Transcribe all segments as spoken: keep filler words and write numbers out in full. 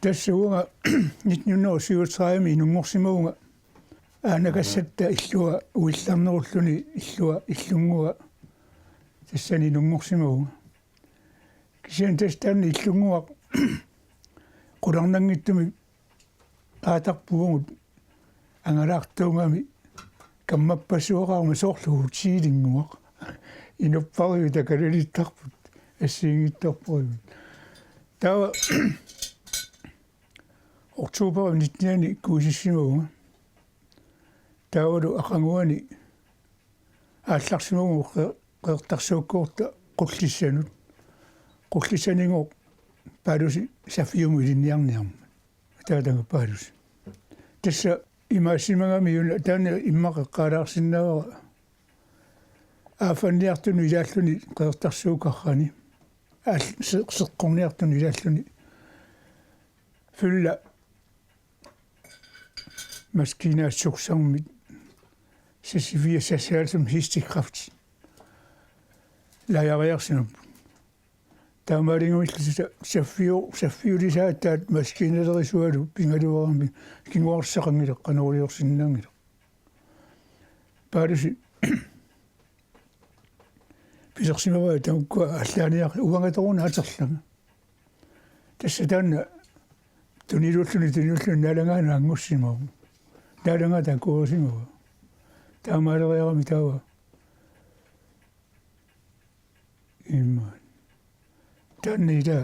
Tassa uanga nitten hundrede og syvogtredive inunngorsimavunga, aanakassatta illua uillarnerulluni, illua, illunnguaq tassani inunngorsimavunga. Kisianni tassa taanna illunnguaq qularnanngitsumik aatarpugut angalaartuugami kammappassuaqarami, soorlu hotellinnguaq. Inuppariviit takalalittarput, assigiinngitsorpariviit. Taava oktober nitten kuisissimavunga. Taavalu aqaguani aallarsimavunga Qe-, Qeqertarsuukkoorta Qullissanut. Qullissanigooq Paalusi Saffiumut ilinniarniarmat. Ataataga Paalusi. Tassa imaassimagami una, taanna immaqa eqqaalaarsinnaavara, aaffanniartunut ilaalluni Qeqertarsuukkarani. Aal-, se-, seqqorniartunut ilaalluni. Fylder maskinaat suksarmit seksogfirs seksoghalvfems hestekraft lejriarsimapput. Taamaaliorlugit sa-, Saffiu-, Saffiulisaataat maskinalerisualu pigaluarami kinguarsaqanngilaq, qanoq iliorsinnaanngilaq. Paalusi pilersimavaa tamakku allaaniaq uangatoruna aterlanga. Tassa taanna tunilulluni, tunilulluni naalagaanut angussimagu. Naalagaa takuusimavaa. Taamaaleriarami taava. Immaqa. Taanna ila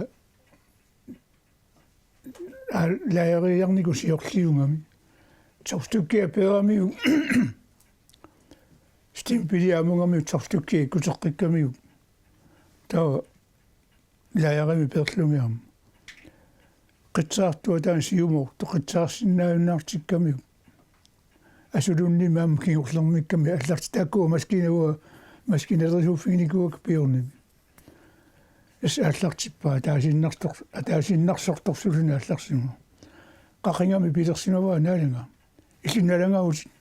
aa, lejriarnikuusiorliugami. Topstykki apeeramiuk. Stempeli amugamiuk, topstykki ikkuteqqikkamiuk. Taava lejrimi peerlugit aamma. Qitsaartua taanna siumoortoq qitsaarsinnaajunnaartikkamiuk. Asuluunniit aamma kingorlermikkami aallartitaakkua maskinaua, maskinalerisuuffiginikuuakka piornimi. Tassa aallartippaa ataasiinnartor-, ataasiinnarsortorsuulluni aallarsimavoq. Qaqugami pilersimavaa naalagaa. Illit naalagaavutit,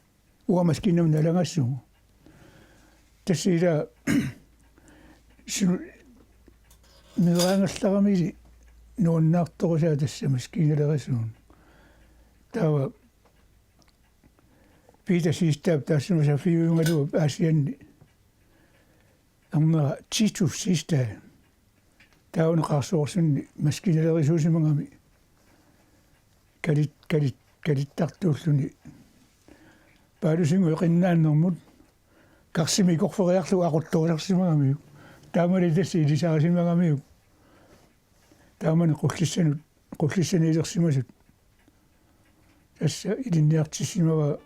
uanga maskiinamut naalagaassaanga. Tassa ila su-, meeraagallaramili nuannaartorusaa tassa maskiinalerisuuneq. Taava Peter Siegstadip taassuma Saffiup ilualuup Aasianni ernera Titus Siegstad. Taavani Qaarsuarsunni maskiinalerisuusimagami kalit-, kalit-, kalittartuulluni. Paalusinnguaq eqinnaannermut karsimi ikorferiarlugu aquttorusarsimagamiuk. Taamani tassa ilisarisimagamiuk. Taamani Qullissanut, Qullissanut ilersimasut. Tassa ilinniartissimavaa,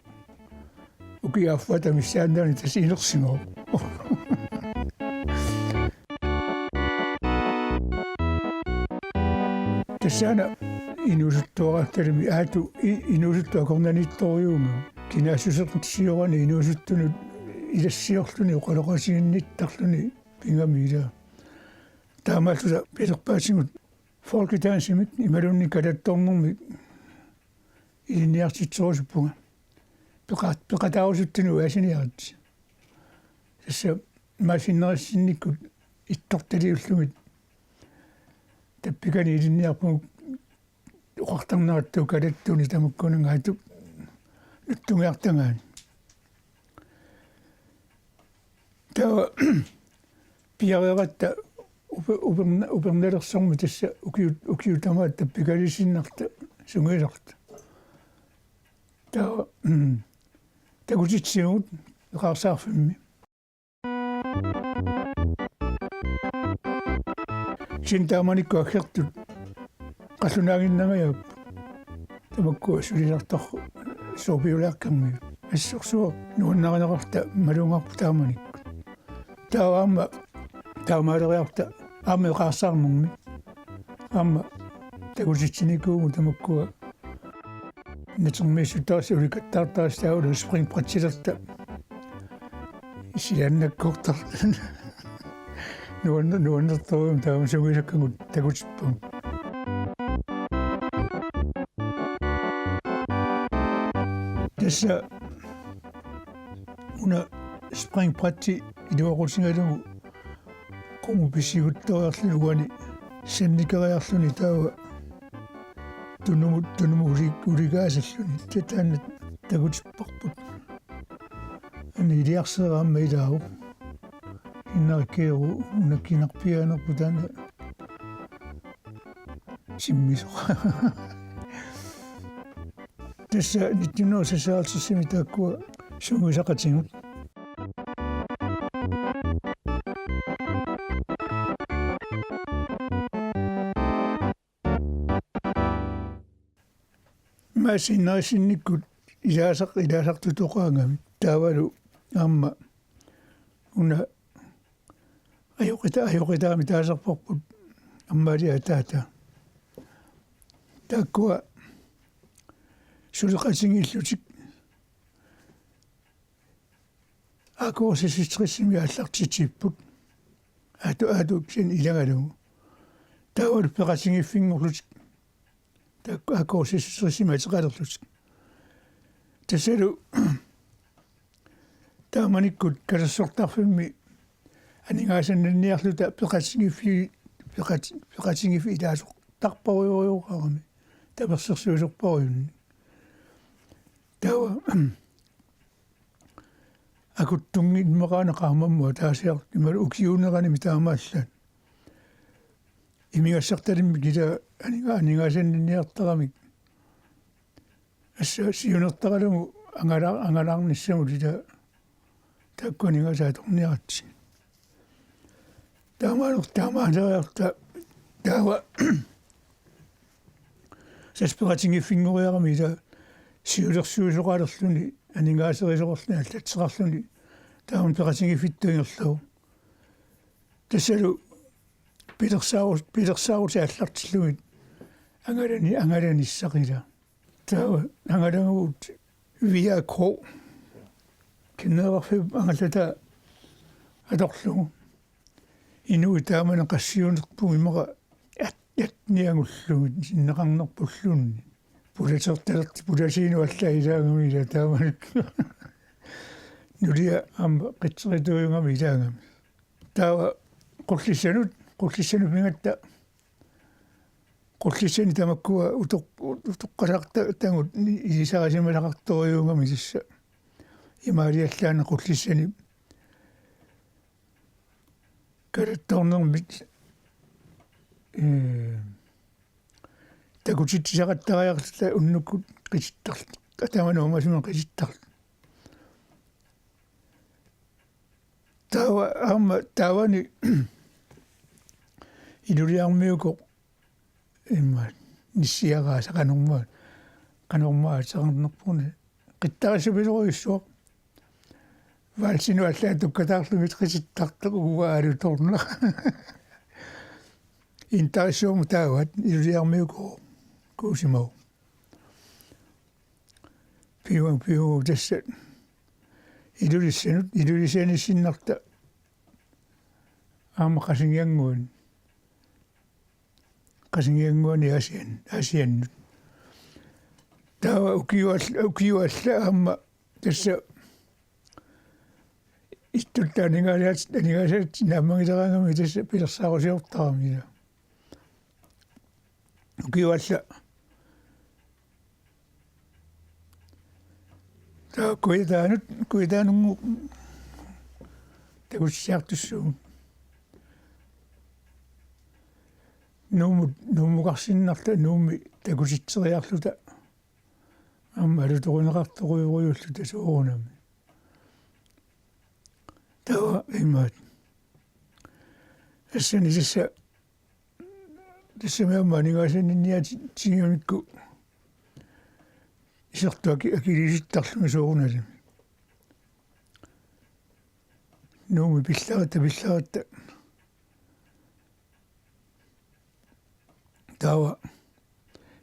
ukiup affata missaannaani tassa ilersimavoq. Tassaana inuusuttuaraattarami aatu i-, inuusuttut akornanniittorujuummata. Kinaassusersiorani inuusuttunut ilassiorluni oqaloqatiginnittarluni pigami ila. Taamaalluta pilerpaatigut folkedance-imik imaluunniit kalattornermik ilinniartitserusuppunga. Peqa-, peqataarusuttunut oqaasiniaritsi. Tassa maasinnaarissinnikkut ittortaliullugit tappikani ilinniarpugut oqartarnerattut kalattuunik tamakkununnga aatut nutsungiartagaat. Taava piareeratta upe-, uperna-, upernalersormi tassa ukiut, ukiut tamaat tappikaliissinnarluta sungiusarluta. Taava, mm, takutitsivugut eqaarsaarfimmi. Kisianni taamanikkut aggertut qallunaaginnangajaapput. Tamakku sulisartarput suupiulaakkarmiut. Assorsuaq nuannarineqarluta malugaarput taamanikkut. Taava aamma taamaaleriarluta aamma eqaarsaarnermi. Aamma takutitsinikuuvugut tamakkua. Natermiissuttarissi ulikattartarissaalu springbrætsilerluta. Silaannakkoortarluta. Nuanner-, nuannertorujussuuvoq taama sungiusakkagut takutippagut. Tassa una springbrætti iluaqutigalugu qummut pissiguttoriarluni uani sannikeriarluni taava tunumut, tunumut uli-, uligaasalluni. Taanna takutipparput. Aana iliarseeraamma ilaavoq. Innarikkeeru unakkinarpiaanerput taanna. Simmisoq. Tassa nitten hundrede seksoghalvtredsimi taakkua sungiusaqatigut. Maasiinnarisinnikkut ilaasaq-, ilaasartutoqaagami. Taavalu aamma una ajoqita-, ajoqitaamik taasarparput ammaaliaq ataata. Taakkua suleqatigiillutik A K seksogtresimi aallartitsipput. Aatu-, aatuutsiaq ilagalugu. Taavalu peqatigiiffinngorlutik. Taakku A K seksogtresimi ateqalerlutik. Tassalu taamanikkut katersortarfimmi aningaasanninniarluta peqatigiiffi-, peqat-, peqatigiiffik ilaasortarparujorujoqarami. Tapersersuisorparujunnik. Taava akuttunngimmat qaammammut ataasiartumik imaluunniit ukiuuneranimi taamaallaat. Imigassartalimmik ila aninga-, aningaasanninniartaramik. Tassa siunertaralugu angala-, angalaarnissamut ila taakku aningaasaat atorniaratsigit. Taamaalior-, taamaaliorta taava saspeqatigiiffinngoriarami ila siulersuisoqalerluni, aningaaserisoqarluni, allatseqarluni, taama peqatigiiffittoq ingerlavoq. Tassalu pilersaarut-, pilersaarutit aallartillugit angalani-, angalanissaq ila. Taava angalagatta V A K. Kinneerarfik angallataa atorlugu. Inuit taamani qassiunerput immaqa at-, attenit angullugit sinneqarnerpulluunniit. Pulatertalerti pulasiinut allaat ilaagami ila taamanikkut. Nulia aamma qitserituujugami ilaagami. Taava Qullissanut, Qullissanut pigatta. Qullissani tamakkua utoq-, utoqqasaarta-, tagut ni-, ilisarisimasaqartorujuugami tassa. Imaaliallaannaq Qullissani kalattoornermik, ee, takutitsisaqattariarluta unnukkut qitittarluta. Atamanut uumasumik qitittarluta. Taava aamma taavani Ilulissarmiukoq immaqa nissiaraasa qanormaa, qanormaa ateqarnerpuni. Qittarissupisorujussuaq. Valsinut allaat tukkataarlugit qitittartoq uanga alutornaq. Intarissuarmut taavaat Ilulissarmiukoq kuusimavoq. Piu-, piu-, tassa Ilulissanut, Ilulissaniissinnarta aamma Qasigiannguani. Qasigiannguani Aasian-, Aasiannut. Taava ukiual-, ukiualla aamma tassa ittut aningaasaat, aningaasaat naammagileraangami tassa pilersaarusiortarami ila. Ukiualla. Taava Kujataanut, Kujataanunngooq takutitsiartussuugut. Nuummut, Nuummukarsinnarluta Nuummi takutitseriarluta. Aamma alutorineqartorujorujuulluta soorunami. Taava imaat. Tassani tassa, tassami aamma aningaasanninniartitsigamikku isertut aki-, akiliisittarlugit soorunalimi. Nuummi pillaratta, pillaratta. Taava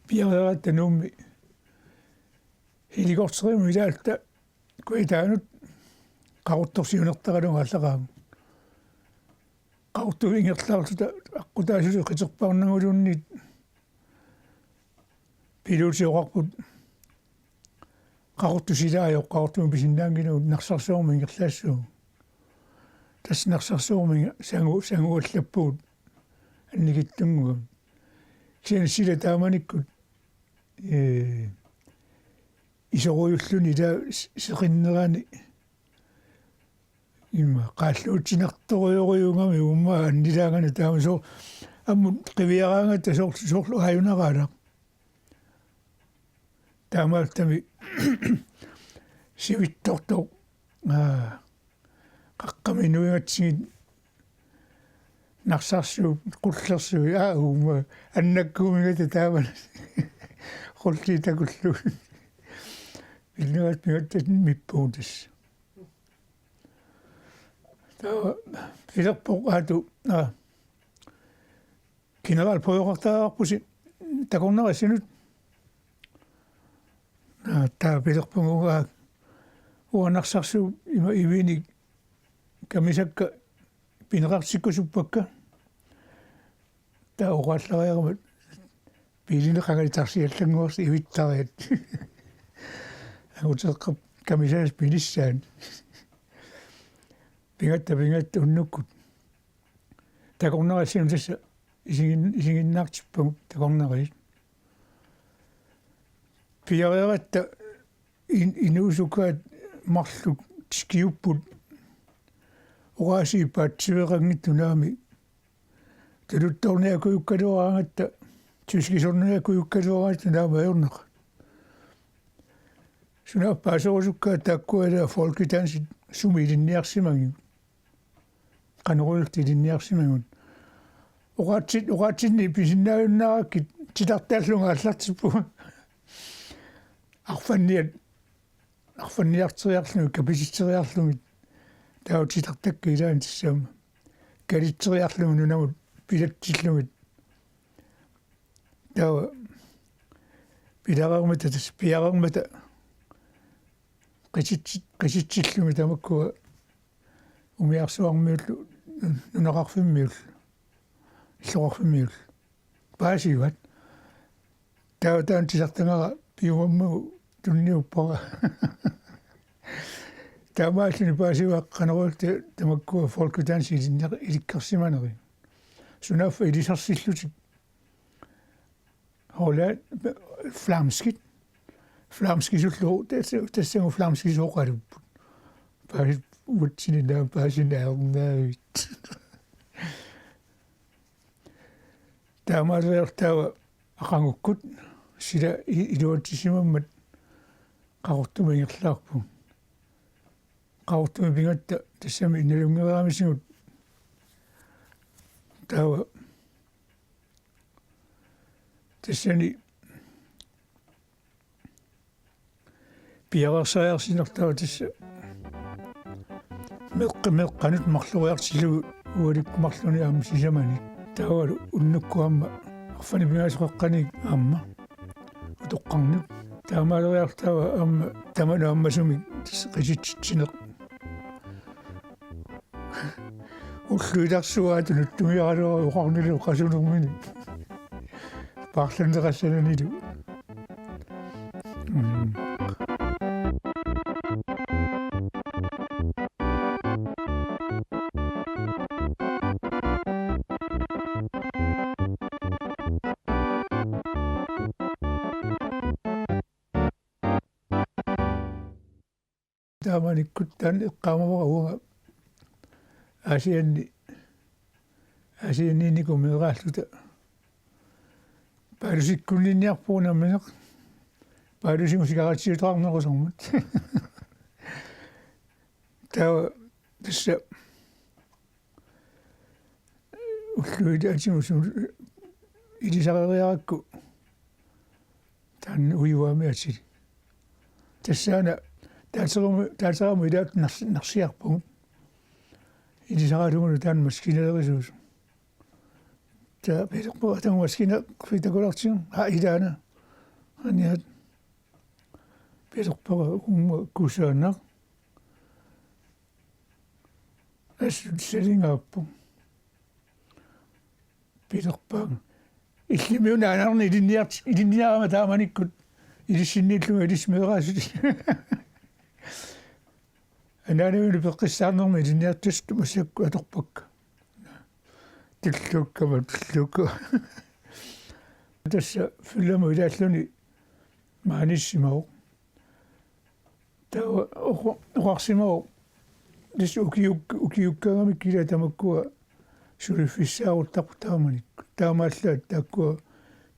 piareeratta Nuummi helikopterimut ilaatta Kujataanut Qaqortoq siunertaralugu aallaqaagut. Qaqortup ingerlaarluta aqqutaasutut qiterpaarnaguluunniit pilotit oqarput: Qaqortup silaajoq, Qaqortumut pisinnaanngilagut Narsarsuarmut ingerlaassaagut. Tassa Narsarsuarmi sangu-, sanguallappugut annikitsunnguamik. Kisianni sila taamanikkut Ee, isorujulluni ila s-, seqinnerani ima qaalluutsinartorujorujuugami uummaa annilaangana taama soo-, ammut qiviaraangata soorlu, soorlu aajunaraanni. Taamaalilluni sivitsortoq, aa, qaqqami nuigatsigit narsarsuup qullersuup, aa, uummaa annakkuumingata taamani qulliit takullugit. Pinnerat pingatta mippugut tassa. Taava pilerpoq aatu, aa, generalprøveqartariaqarpusi takornariassanut. Aa, taava pilerpunga uanga narsarsuup ima ivinik kamisakka pineqartikkusuppakka. Taava oqaallariarama biilinik qangali taarsiallannguarsi ivittariat. Anguteqqap kamisaanut pinissaat. Pingatta, pingatta unnukkut. Takornariassanut tassa isigin-, isiginnaartippagut takornariat. Piareeratta in-, inuusukaat marluk tikiupput oqaasii paatsiveqanngitsut naamik. Tuluttorniakujukkaluaraangatta, tyskisorniakujukkaluaraangatta naamik ajornaqaat. Sunaaffa paaserusukkaat taakkua ila folkedansit sumi ilinniarsimagigut. Qanoq iliorluta ilinniarsimagigut. Oqaatsit, oqaatsinni pisinnaajunnaarakkit titartaallunga aallartippunga. Arfanniat, arfanniarteriarlugit, kapisitseriarlugit. Taava titartakkat ilaanni tassami. Kalitseriarlugit nunamut pilatsillugit. Taava pilareermata tassa, piareermata qititsi-, qititsillugit tamakkua umiarsuarmiullu, nunaqarfimmiullu, illoqarfimmiullu. Paasivat. Taava taanna titartagara piumammagu tunniuppara. Taamaalluni paasivat qanoq iliorluta tamakkua folkedansit ilinniar-, ilikkarsimanerit. Sunaaffa ilisarsillutik. Holland, flamskit. Flamskisullu, tassa-, tassagu flamskisut oqaluupput. Paasit uatsinnit naamik paasinaarnaavit. Taamaaliortaava aqagukkut sila i-, iluatsisimammat Qaqortumi ingerlaarpugut. Qaqortumi pingatta tassami nalunngereeramisigut. Taava tassani piareersariarsinnartarpoq tassa meqqi-, meqqanut marloriartillugu ualikkut marlunut aamma sisamanik. Taavalu unnukkut aamma arfineq-pingasut qeqqaniit aamma utoqqarnut. Taamaaleriartaava aamma tamanut ammasumik tassa qititsitsineq. Ulluilarsuaatut nutsugiaraluarluni oqarnilu qasunermini. Paarlanneqassananilu. Mm. Taamanikkut taanna eqqaamavara uanga Aasianni, Aasianniinnikuup meeraalluta. Paalusikkunninniarpugut nammineq. Paalusigut sigaratiuteqarnerusarmut. Taava tassa ulluit atigut su-, ilisareriarakku taanna ujuaami atili. Tassaana taaterama, taaterama ilaat nars-, narsiarpugut. Ilisaralugulu taanna maskiinalerisuusoq. Taava pilerpoq atagu maskiina qerfittakulaartigu. Aa, ilaana. Aniat. Pilerpoq uumma kusaanaq. Assut salingaappoq. Pilerpaanga. Illimmi una anaanani ilinniart-, ilinniarama taamanikkut. Ilissinniillunga ilissi meeraasut. Anaanamilu peqqissaarnermi ilinniartut massakkut atorpakka. Tulluukkama, tulluukkama. Tassa fyldemut ilaalluni maanissimavoq. Taava oqo-, oqarsimavoq, tassa ukiuk-, ukiukkaangamik kila tamakkua suliffissaaruttarput taamanikkut. Taamaallaat taakkua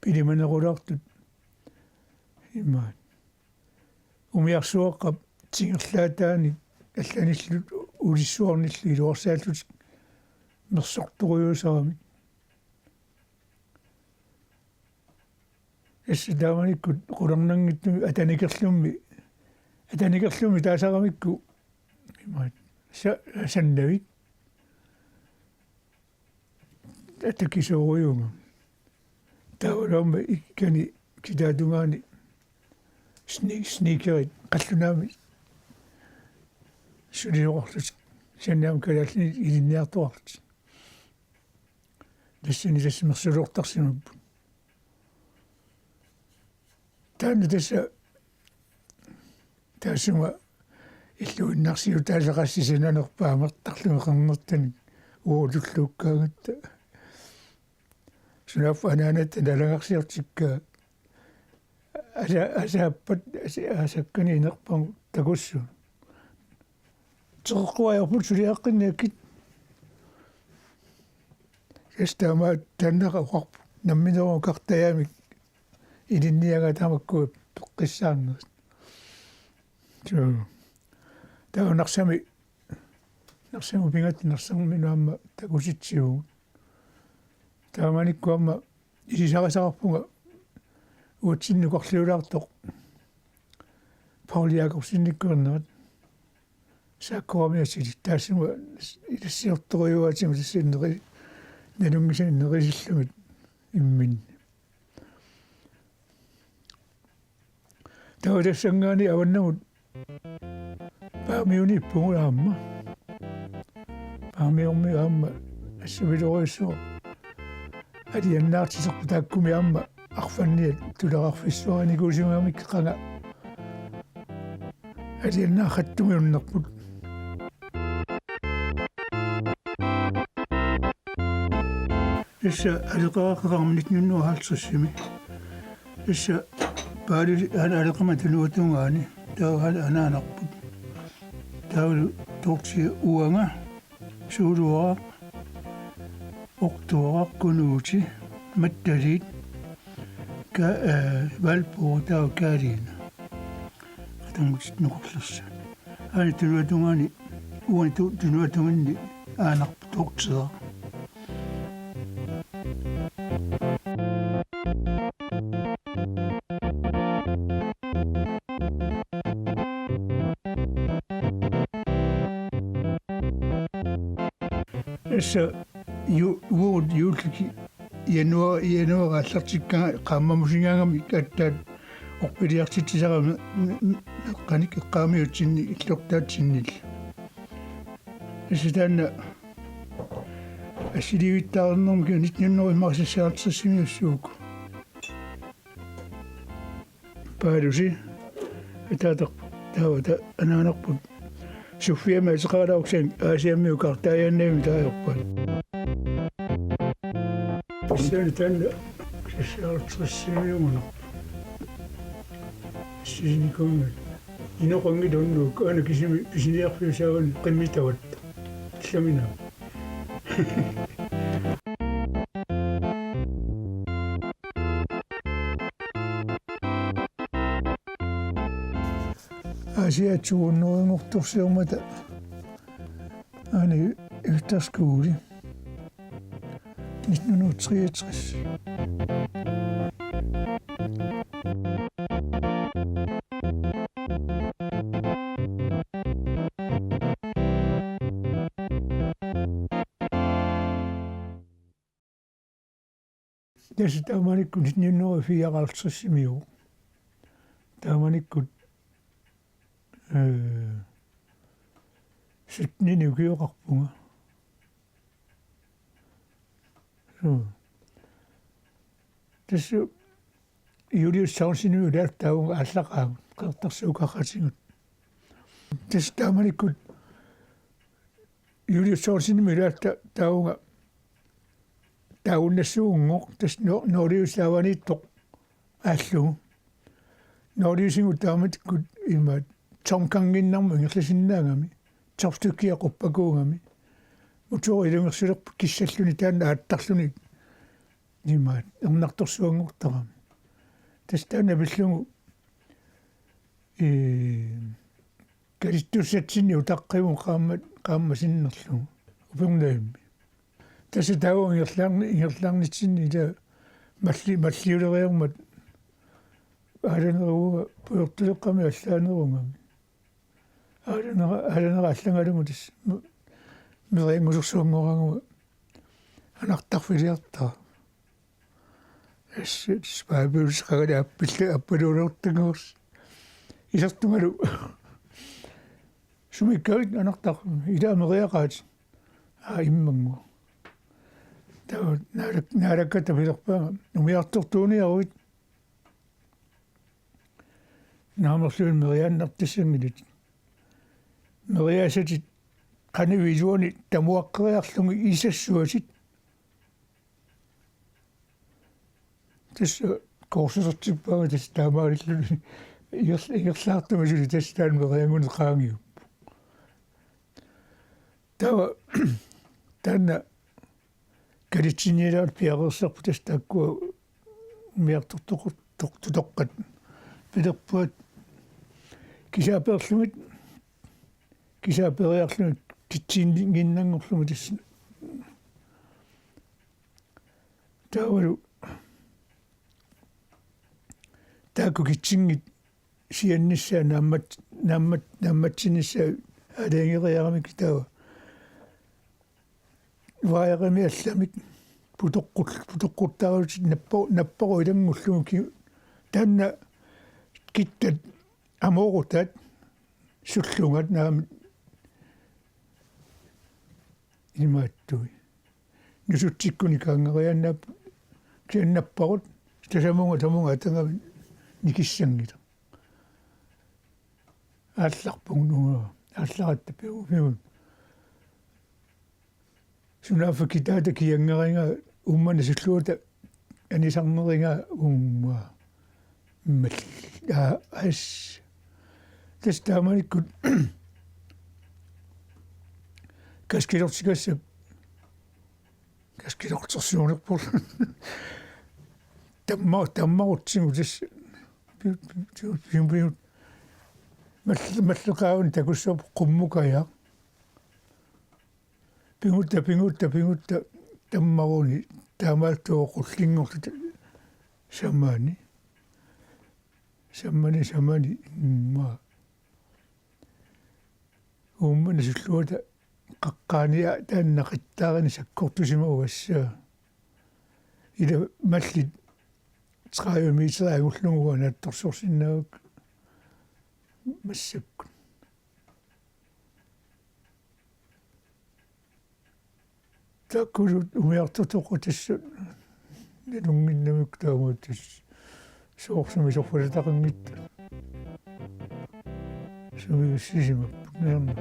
pilimanerulaartut imaat. Umiarsuaqqap tingerlaataani allanillu ulissuarnillu iluarsaallutik mersortorujuusaramik. Tassa taamanikkut qularnanngitsumik atanikerlummi, atanikerlummi taasaramikku imaat sa-, sannavik atakisoorujussuugamik. Taavalu aamma ikkani kitaatungaani sne-, sneakerit qallunaamik sulisoqarlutik. Kisianni aamma kalaallinit ilinniartoqarlutik. Tassani tassa mersuliortarsimapput. Taanna tassa taassuma illuinnarsiutaasoqassisimanerpaaq amertarlunga qernertanik uagut tulluukkaangatta. Sunaaffa anaanatta nalagarsiortikkaa. Asa-, asaappat, asa-, asakkani inerpagut takussuupput. Teqeqquajarput suliaqqinniakkit. Tassa taama taanna oqarpoq. Nammineq ukartajaamik ilinniagaat tamakku toqqissaarnerit. Suu. Taava Narsami, Narsamut pingatta Narsarminnut aamma takusitsivugut. Taamanikkut aamma ilisarisaqarpunga uatsinni oqarliulaartoq Paul Jakobsenikkuernerat saakkoramiaasilik taassuma ilassiortorujuaatigut tassa neri-, nalunngisanik nerisillugit imminni. Taava tassanngaanniit avannamut Paamiuniippugut aamma. Paamiormi aamma assupilorujussuaq alianaartiterput taakkumi aamma arfanniat tuleraarfissuarinikuusimagamikku qanga alianaarrattumiunnerput. Tassa aleqaqqaarami nitten hundrede og halvtredsimi. Tassa Paali aana aleqama tunuatungaani. Taava aana anaanarput. Taavalu Dorthea uanga, Suuluaraq, Ortuaraq, Kunuuti, Mattaliit, Ka-, eh, Valborg, taava Kaaliina. Qatanngutitut Nukarlersat. Aana tunuatungaani, uani tu-, tunuatungaani aanarput Dorthea. Tassa ju-, uagut juulliki januar-, januar aallartikkaangat qaammamusigaangamik aatsaat orpiliartitsisarami me-, me-, meeqqanik eqqaamiutsinni illortaatsinnillu. Tassa taanna assiliivittaareernermi nitten hundrede og halvtreds. Paalusi ataatarput taava anaanarput. Sofiami ateqaralaarukkit Aasiammi ukartaajaannavimmi taajorpaat. Tassani taanna seksoghalvtredsimiugunarpoq. Sisinikuunngilaq. Inoqanngilaq unnukkut aana kisimi pisiniarfiusaavanni qimmitavat. Allamina. Aasiaat to hundredenngortorsiormata aana efterskole nitten hundrede og treogtres. Tassa taamanikkut nitten hundrede og fireoghalvtredsimiu. Taamanikkut, øh, syttenini ukioqarpunga. Suu. Tassa Julius Sørensenimut ilaattut taavunga aallaqaagut, Qeqertarsuup Qarratigut. Tassa taamanikkut Julius Sørensenimut ilaattut taavunga taagunnassagukku, tassa no-, Nordius Lavaniittoq aallugu. Nordiusigut taamatikkut imaat tomgangimmat ingerlasinnaagami, topstykkit quppakuugami, motori ilungersulerpoq kissalluni taanna aattarluni imaat ernartorsuanngortarami. Tassa taanna pillugu, ee, kalittussatsinni utaqqivugut qaammat, qaammat sinnerlugu Upernavimmi. Tassa taava ingerlaarni-, ingerlaarnitsinni ila malli-, malliuleriarmat aalaneruga pujortuleqqami allaanerugami. Aalanera, aalanera allagalugu tassa me-, merianngusersuanngoraangama anartarfiliartara. Assut spaabiulisaqagali appilli appaluulertanngorsi. Isertumalu. Sumiikkavit anartar-, ila meriaqaat. Aa, immanngu. Taava naalak-, naalakkat tapilerpaanga. Umiartortuuniaruit. Naamerluit meriaannartassanngilatit. Meriaasatit qanoq iluani tamuaqqeriarlugit isassuatit. Tassa kursusertippaanga tassa taamaalilluni ingerl-, ingerlaartumi suli tassa taanna meriannguneq qaangiuppoq. Taava taanna kalitsinniilaat piareersarput tassa taakkua umiartortoq-, toq-, toqqat pilerpuat kisaapeerlugit, kisaapeeriarlugit kitsiinnginnanngorlugit tassa. Taavalu taakku kitsinngit siannissaa naammat-, naammat-, naammatsinnissaa aalajangeeriaramik taava. Vaajarami allamik putoqqul-, putoqquttaarutit nappo-, napporup ilanngullugu ki-, taanna kittat amoorutaat sullungaat naamik imaattui. Nusutsikkuni kaangeriaannaap-, kiannapparut tasamunga tamunga atagami nikissanngilaq. Aallarpunga nunga, aallaratta piu-, piu-. Sunaaffa kitaata kianngerigaa Uummannap sulluata anisarnerigaa uunga. Mal-, aa, as. Tassa taamanikkut kaskilertikassap, kaskilertersuunerpul. Tamma-, tammarutsigu tassa. Pi-, pi-, pi-, pi-, pi-, mal-, malleqaavani takussavarput qummukajaq. Pigutta, pigutta, pigutta tammaruni taamaattuuvoq qullinngorluta samani. Samani, samani, imma. Uummannap sulluata qaqqaani taanna qittaarani sakkortusimavassaa. Ila mallit tredive meter angullugu uanga naatsorsorsinnaavakka massakkut. Taakkulu umiartortoqqat tassa nalunnginnamikku taamaattoq tassa soorlu sumisorfallataqanngitsoq. Sumigissisimappoq niarna.